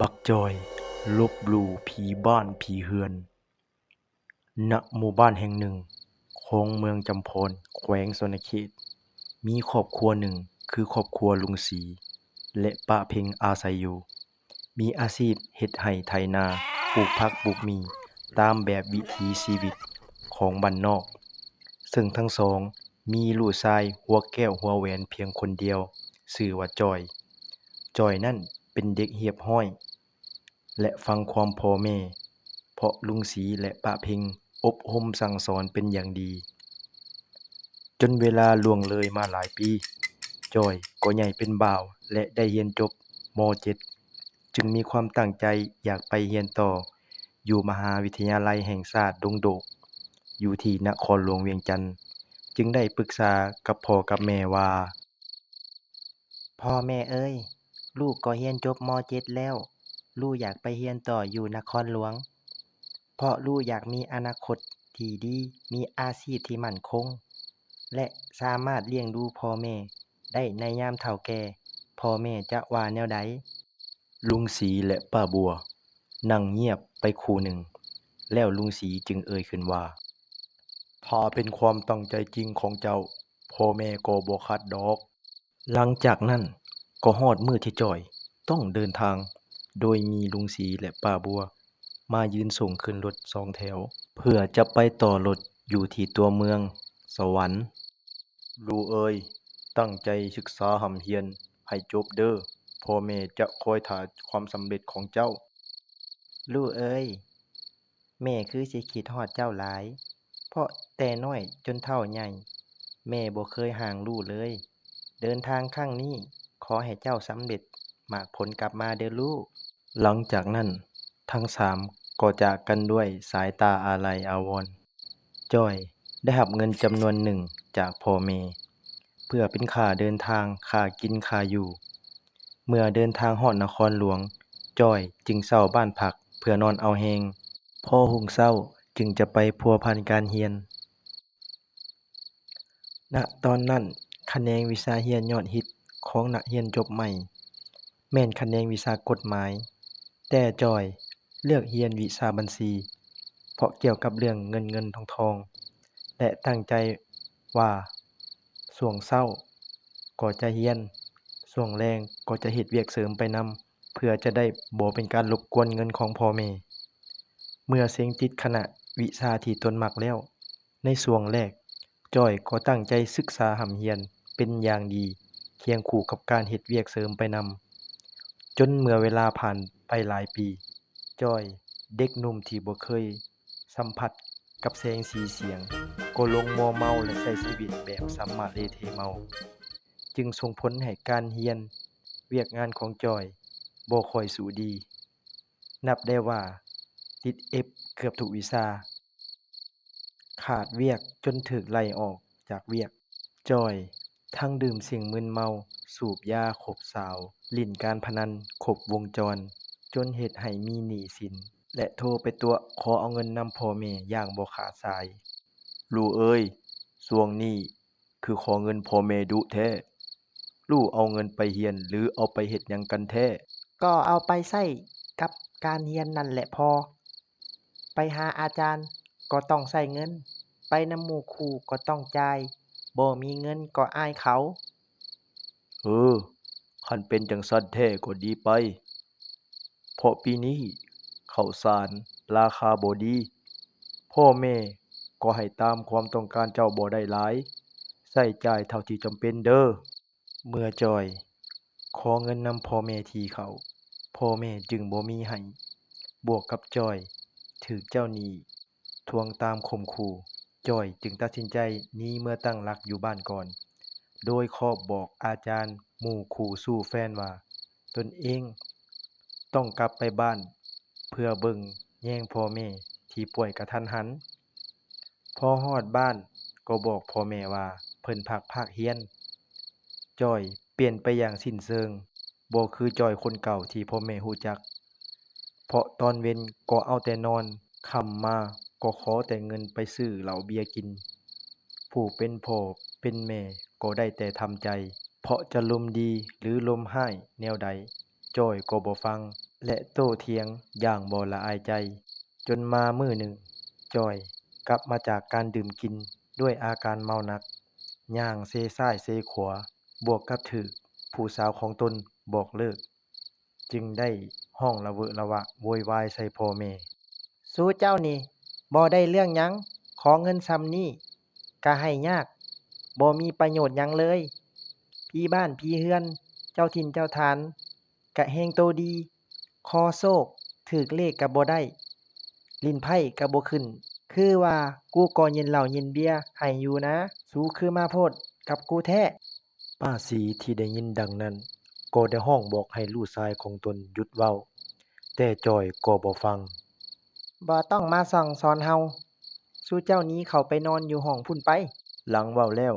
ບັກຈ່ອຍລົບຫຼູ່ຜີບ້ານຜີເຮືອນ. ນະໝູ່ບ້ານແຫ່ງໜຶ່ງຂອງເມືອງຈຳພອນ ແຂວງສະຫວັນນະເຂດ ມີຄອບຄົວໜຶ່ງ ຄືຄອບຄົວລຸງສີ ແລະ ປ້າເພັງອາໄສຢູ່. ມີອາຊີບເຮັດໄຮ່ໄຖນາ, ປູກຜັກປູກໝີ່ ຕາມແບບວິຖີຊີວິດຂອງບ້ານນອກ, ເຊິ່ງທັງສອງມີລູກຊາຍຫົວແກ້ວຫົວແຫວນພຽງຄົນດຽວ, ຊື່ວ່າຈ່ອຍ. ຈ່ອຍນັ້ນເປັນເດັກຮຽບຮ້ອຍ ແລະ ຟັງຄວາມພໍ່ແມ່, ເພາະລຸງສີ ແລະ ປ້າເພັງອົບຮົມສັ່ງສອນເປັນຢ່າງດີ. ຈົນເວລາລ່ວງເລີຍມາຫຼາຍປີ, ຈ່ອຍກໍໃຫຍ່ເປັນບ່າວ ແລະ ໄດ້ຮຽນຈົບ ມ.ເຈັດ ຈຶ່ງມີຄວາມຕັ້ງໃຈຢາກໄປຮຽນຕໍ່ຢູ່ມະຫາວິທະຍາໄລແຫ່ງຊາດດົງໂດກ ຢູ່ທີ່ນະຄອນຫຼວງວຽງຈັນ, ຈຶ່ງໄດ້ປຶກສາກັບພໍ່ກັບແມ່ວ່າ, ພໍ່ແມ່ເອີຍ, ລູກກໍຮຽນຈົບ ມ.ເຈັດ ແລ້ວ, ລູກຢາກໄປຮຽນຕໍ່ຢູ່ນະຄອນຫຼວງ, ເພາະລູກຢາກມີອະນາຄົດທີ່ດີ, ມີອາຊີບທີ່ໝັ້ນຄົງ ແລະ ສາມາດລ້ຽງດູພໍ່ແມ່ໄດ້ໃນຍາມເຖົ້າແກ່, ພໍ່ແມ່ຈະວ່າແນວໃດ? ລຸງສີ ແລະ ປ້າບົວ ນັ່ງງຽບໄປຄູ່ໜຶ່ງ, ແລ້ວລຸງສີຈຶ່ງເອີ່ຍຂຶ້ນວ່າ, ຖ້າເປັນຄວາມຕັ້ງໃຈຈິງຂອງເຈົ້າ, ພໍ່ແມ່ກໍບໍ່ຂັດດອກ. ຫຼັງຈາກນັ້ນກໍຮອດມື້ທີ່ຈ່ອຍຕ້ອງເດີນທາງ, ໂດຍມີລຸງສີ ແລະ ປ້າບົວມາຢືນສົ່ງຂຶ້ນລົດສອງແຖວ ເພື່ອຈະໄປຕໍ່ລົດຢູ່ທີ່ຕົວເມືອງສະຫວັນ. ລູກເອີຍ, ຕັ້ງໃຈສຶກສາຮ່ຳຮຽນໃຫ້ຈົບເດີ້, ພໍ່ແມ່ຈະຄອຍຖ້າຄວາມສຳເລັດຂອງເຈົ້າ. ລູກເອີຍ, ແມ່ຄືຊິຄິດຮອດເຈົ້າຫຼາຍ, ເພາະແຕ່ນ້ອຍຈົນເຖົ້າໃຫຍ່, ແມ່ບໍ່ເຄີຍຫ່າງລູກເລີຍ. ເດີນທາງຄັ້ງນີ້, ຂໍໃຫ້ເຈົ້າສຳເລັດໝາກຜົນກັບມາເດີ້ລູກ. ຫຼັງຈາກນັ້ນ, ທັງສາມກໍຈາກກັນດ້ວຍສາຍຕາອາໄລອາວອນ. ຈ່ອຍໄດ້ຮັບເງິນຈຳນວນໜຶ່ງຈາກພໍ່ແມ່ ເພື່ອເປັນຄ່າເດີນທາງ, ຄ່າກິນ, ຄ່າຢູ່. ເມື່ອເດີນທາງຮອດນະຄອນຫຼວງ, ຈ່ອຍຈຶ່ງເຊົ່າບ້ານພັກເພື່ອນອນເອົາແຮງ. ພໍຮຸ່ງເຊົ້າຈຶ່ງຈະໄປພົວພັນການຮຽນ. ນະຕອນນັ້ນ, ຂະແໜງວິຊາຮຽນຍອດຮິດຂອງນັກຮຽນຈົບໃໝ່ ແມ່ນຂະແໜງວິຊາກົດໝາຍ, ແຕ່ຈ່ອຍເລືອກຮຽນວິຊາບັນຊີ ເພາະກ່ຽວກັບເລື່ອງເງິນເງິນທອງທອງ ແລະ ຕັ້ງໃຈວ່າຊ່ວງເຊົ້າກໍຈະຮຽນ, ຊ່ວງແລງກໍຈະເຮັດວຽກເສີມໄປນຳ ເພື່ອຈະໄດ້ບໍ່ເປັນການລົບກວນເງິນຂອງພໍ່ແມ່. ເມື່ອເສັງຕິດຄະນະວິຊາທີ່ຕົນມັກແລ້ວ, ໃນຊ່ວງແລກ, ຈ່ອຍກໍຕັ້ງໃຈສຶກສາຮ່ຳຮຽນເປັນຢ່າງດີ, ຄຽງຄູ່ກັບການເຮັດວຽກເສີມໄປນຳ. ຈົນເມື່ອເວລາຜ່ານໄປຫຼາຍປີ, ຈ່ອຍ, ເດັກໜຸ່ມທີ່ບໍ່ເຄີຍສຳຜັດກັບແສງສີສຽງ, ກໍຫຼົງມົວເມົາ ແລະ ໃຊ້ຊີວິດແບບສຳມະເລເທເມົາ, ຈຶ່ງສົ່ງຜົນໃຫ້ການຮຽນວຽກງານຂອງຈ່ອຍບໍ່ຄ່ອຍສູ້ດີ. ນັບໄດ້ວ່າຕິດເອັຟເກືອບທຸກວິຊາ, ຂາດວຽກຈົນຖືກໄລ່ອອກຈາກວຽກ. ຈ່ອຍທັງດື່ມສິ່ງມຶນເມົາ, ສູບຢາຄົບສາວ, ຫຼິ້ນການພະນັນຄົບວົງຈອນ, ຈົນເຮັດໃຫ້ມີໜີ້ສິນ ແລະ ໂທໄປຕົວະຂໍເອົາເງິນນຳພໍ່ແມ່ຢ່າງບໍ່ຂາດສາຍ. ລູກເອີຍ, ຊ່ວງນີ້ຄືຂໍເງິນພໍ່ແມ່ດຸແທ້. ລູກເອົາເງິນໄປຮຽນ ຫຼື ເອົາໄປເຮັດຫຍັງກັນແທ້? ກໍເອົາໄປໃຊ້ກັບການຮຽນນັ້ນແຫຼະພໍ່. ໄປຫາອາຈານກໍຕ້ອງໃຊ້ເງິນ, ໄປນຳໝູ່ຄູ່ກໍຕ້ອງຈ່າຍ, ບໍ່ມີເງິນກໍອາຍເຂົາ. ເອີ, ຄັນເປັນຈັ່ງຊັ້ນແທ້ກໍດີໄປ. ເພາະປີນີ້ເຂົ້າສານລາຄາບໍ່ດີ, ພໍ່ແມ່ກໍໃຫ້ຕາມຄວາມຕ້ອງການເຈົ້າບໍ່ໄດ້ຫຼາຍ, ໃຊ້ຈ່າຍເທົ່າທີ່ຈຳເປັນເດີ້. ເມື່ອຈ່ອຍຂໍເງິນນຳພໍ່ແມ່ຖີ່ເຂົ້າ, ພໍ່ແມ່ຈຶ່ງບໍ່ມີໃຫ້, ບວກກັບຈ່ອຍຖືກເຈົ້າໜີ້ ທວງຕາມຂົ່ມຂູ່, ຈ່ອຍຈຶ່ງຕັດສິນໃຈໜີເມືອຕັ້ງຫຼັກຢູ່ບ້ານກ່ອນ, ໂດຍຄອບບອກອາຈານ, ໝູ່ຄູ່, ຊູ້ແຟນວ່າຕົນເອງຕ້ອງກັບໄປບ້ານເພື່ອເບິ່ງແຍງພໍ່ແມ່ທີ່ປ່ວຍກະທັນຫັນ. ພໍຮອດບ້ານກໍບອກພໍ່ແມ່ວ່າເພິ່ນພັກພາກຮຽນ. ຈ່ອຍປ່ຽນໄປຢ່າງສິ້ນເຊີງ, ບໍ່ຄືຈ່ອຍຄົນເກົ່າທີ່ພໍ່ແມ່ຮູ້ຈັກ, ເພາະຕອນເວັນກໍເອົາແຕ່ນອນ, ຄ່ຳມາກໍຂໍແຕ່ເງິນໄປຊື້ເຫຼົ້າເບຍກິນ. ຜູ້ເປັນພໍ່ເປັນແມ່ກໍໄດ້ແຕ່ທຳໃຈ, ເພາະຈະລົມດີ ຫຼື ລົມຮ້າຍແນວໃດ, ຈ້ອຍກໍບໍ່ຟັງ. ແລະໂຕ້ຖຽງຢ່າງບໍ່ລະອາຍໃຈ. ຈົນມາມື້ໜຶ່ງ, ຈ່ອຍກັບມາຈາກການດື່ມກິນດ້ວຍອາການເມົາໜັກ, ຍ່າງເຊຊ້າຍເຊຂວາ, ບວກກັບຖືກຜູ້ສາວຂອງຕົນບອກເລີກ, ຈຶ່ງໄດ້ຮ້ອງລະເວີະລະວະໂວຍວາຍໃສ່ພໍ່ແມ່. ສູເຈົ້ານີ້ບໍ່ໄດ້ເລື່ອງຫຍັງ, ຂໍເງິນຊ່ຳນີ້ກະໃຫ້ຍາກ, ບໍ່ມີປະໂຫຍດຫຍັງເລີຍ. ຜີບ້ານຜີເຮືອນ, ເຈົ້າຖິ່ນເຈົ້າຖານກະແຮງໂຕດີ, ຂໍໂຊກຖືກເລກກະບໍ່ໄດ້, ຫຼິ້ນໄພ້ກະບໍ່ຂຶ້ນ, ຄືວ່າກູກໍເຢັນເຫຼົ້າເຢັນເບຍໃຫ້ຢູ່ນາ, ສູຄືມາໂພດກັບກູແທ້. ປ້າສີທີ່ໄດ້ຍິນດັ່ງນັ້ນ ກໍໄດ້ຮ້ອງບອກໃຫ້ລູກຊາຍຂອງຕົນຢຸດເວົ້າ, ແຕ່ຈ່ອຍກໍບໍ່ຟັງ. ບໍ່ຕ້ອງມາສັ່ງສອນເຮົາ, ສູເຈົ້າໜີເຂົ້າໄປນອນຢູ່ຫ້ອງພຸ້ນໄປ. ຫຼັງເວົ້າແລ້ວ,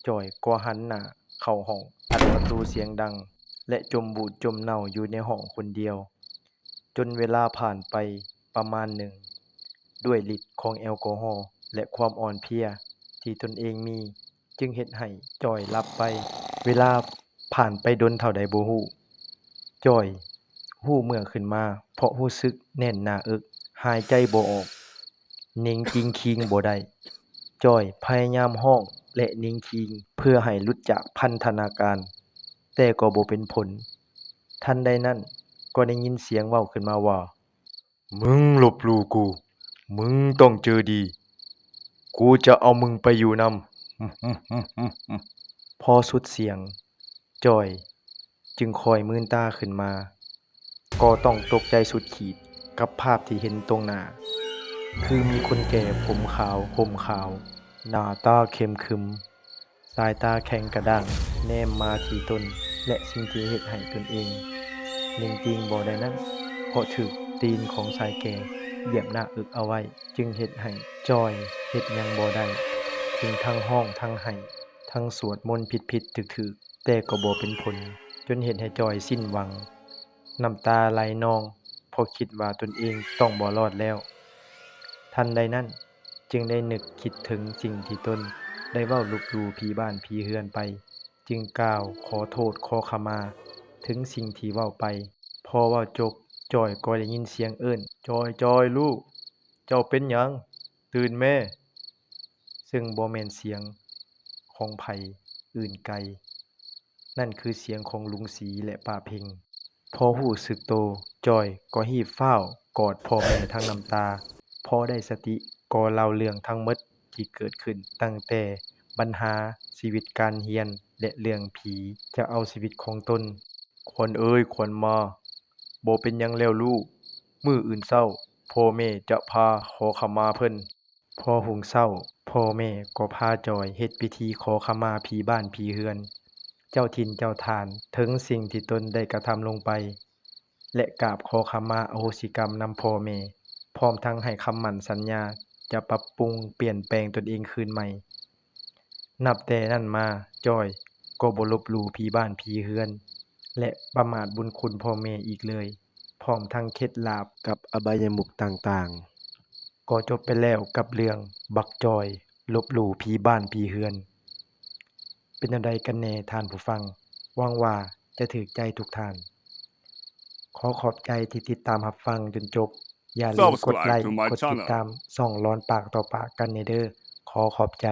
ຈ່ອຍກໍຫັນໜ້າເຂົ້າຫ້ອງ, ອັດປະຕູສຽງດັງ ແລະ ຈົມບູດຈົມເນົ່າຢູ່ໃນຫ້ອງຄົນດຽວ. ຈົນເວລາຜ່ານໄປປະມານໜຶ່ງ, ດ້ວຍລິດຂອງແອລກໍຮໍ ແລະ ຄວາມອ່ອນເພຍທີ່ຕົນເອງມີ, ຈຶ່ງເຮັດໃຫ້ຈ່ອຍຫຼັບໄປ. ເວລາຜ່ານໄປດົນເທົ່າໃດບໍ່ຮູ້, ຈ່ອຍຮູ້ເມື່ອຂຶ້ນມາ ເພາະຮູ້ສຶກແໜ້ນໜ້າເອິກ, ຫາຍໃຈບໍ່ອອກ, ເໜັງຈິງຄີງບໍ່ໄດ້. ຈ່ອຍພະຍາຍາມຮ້ອງ ແລະ ເໜັງຄີງເພື່ອໃຫ້ຫຼຸດຈາກພັນທະນາການ, ແຕ່ກໍບໍ່ເປັນຜົນ. ທັນໃດນັ້ນ, ກໍໄດ້ຍິນສຽງເວົ້າຂຶ້ນມາວ່າ, ມຶງລົບຫຼູ່ກູ, ມຶງຕ້ອງເຈີດີ, ກູຈະເອົາມຶງໄປຢູ່ນຳ. ພໍສຸດສຽງ, ຈ່ອຍຈຶ່ງຄ່ອຍມືນຕາຂຶ້ນມາ, ກໍຕ້ອງຕົກໃຈສຸດຂີດກັບພາບທີ່ເຫັນຕົງໜ້າ, ຄືມີຄົນແກ່ຜົມຂາວ, ຫົ່ມຂາວ, ໜ້າຕາເຂັ້ມຂຶມ, ສາຍຕາແຂງກະດ້າງແນມມາທີ່ຕົນ ແລະ ສິ່ງທີ່ເຮັດໃຫ້ຕົນເອງເໜັງຕີງບໍ່ໄດ້ນັ້ນ ເພາະຖືກຕີນຂອງຊາຍແກ່ຢຽບໜ້າເອິກເອົາໄວ້, ຈຶ່ງເຮັດໃຫ້ຈ່ອຍເຮັດຫຍັງບໍ່ໄດ້, ຈຶ່ງທັງຮ້ອງທັງໄຫ້, ທັງສວດມົນຜິດໆຖືກໆ, ແຕ່ກໍບໍ່ເປັນຜົນ, ຈົນເຮັດໃຫ້ຈ່ອຍສິ້ນຫວັງ, ນ້ຳຕາໄຫຼນອງ ເພາະຄິດວ່າຕົນເອງຕ້ອງບໍ່ລອດແລ້ວ. ທັນໃດນັ້ນ, ຈຶ່ງໄດ້ນຶກຄິດເຖິງສິ່ງທີ່ຕົນໄດ້ເວົ້າລົບຫຼູ່ຜີບ້ານຜີເຮືອນໄປ, ຈຶ່ງກ່າວຂໍໂທດຂໍຂະມາເຖິງສິ່ງທີ່ເວົ້າໄປ. ພໍເວົ້າຈົບ, ຈ່ອຍກໍໄດ້ຍິນສຽງເອີ້ນ, ຈ່ອຍ, ຈ່ອຍ, ລູກ, ເຈົ້າເປັນຫຍັງ? ຕື່ນແມ້. ເຊິ່ງບໍ່ແມ່ນສຽງຂອງໃຜອື່ນໄກ, ນັ້ນຄືສຽງຂອງລຸງສີ ແລະ ປ້າເພັງ. ພໍຮູ້ສຶກໂຕ, ຈ່ອຍກໍຮີບຟ້າວກອດພໍ່ແມ່ທັງນ້ຳຕາ. ພໍໄດ້ສະຕິ, ກໍເລົ່າເລື່ອງທັງໝົດທີ່ເກີດຂຶ້ນ, ຕັ້ງແຕ່ບັນຫາຊີວິດການຮຽນ ແລະ ເລື່ອງຜີຈະເອົາຊີວິດຂອງຕົນ. ຂວັນເອີຍ, ຂວັນມາ, ບໍ່ເປັນຫຍັງແລ້ວລູກ. ມື້ອື່ນເຊົ້າ, ພໍ່ແມ່ຈະພາຂໍຂະມາເພິ່ນ. ພໍຮຸ່ງເຊົ້າ, ພໍ່ແມ່ກໍພາຈ່ອຍເຮັດພິທີຂໍຂະມາຜີບ້ານຜີເຮືອນ, ເຈົ້າຖິ່ນເຈົ້າຖານ, ເຖິງສິ່ງທີ່ຕົນໄດ້ກະທຳລົງໄປ, ແລະ ກາບຂໍຂະມາອະໂຫສິກຳນຳພໍ່ແມ່, ພ້ອມທັງໃຫ້ຄຳໝັ້ນສັນຍາຈະປັບປຸງປ່ຽນແປງຕົນເອງຄືນໃໝ່. ນັບແຕ່ນັ້ນມາ, ຈ່ອຍກໍບໍ່ລົບຫຼູ່ຜີບ້ານຜີເຮືອນ ແລະ ປະໝາດບຸນຄຸນພໍ່ແມ່ອີກເລີຍ, ພ້ອມທັງເຂັດລາບກັບອະບາຍະມຸກຕ່າງໆ. ກໍຈົບໄປແລ້ວກັບເລື່ອງບັກຈ່ອຍລົບຫຼູ່ຜີບ້ານຜີເຮືອນ. ເປັນແນວໃດກັນແດ່ທ່ານຜູ້ຟັງ? ຫວັງວ່າຈະຖືກໃຈທຸກທ່ານ. ຂໍຂອບໃຈທີ່ຕິດຕາມຮັບຟັງຈົນຈົບ. ຢ່າລືມກົດໄລ, ກົດຕິດຕາມຊ່ອງລອນປາກຕໍ່ປາກກັນແດ່ເດີ້. ຂໍຂອບໃຈ.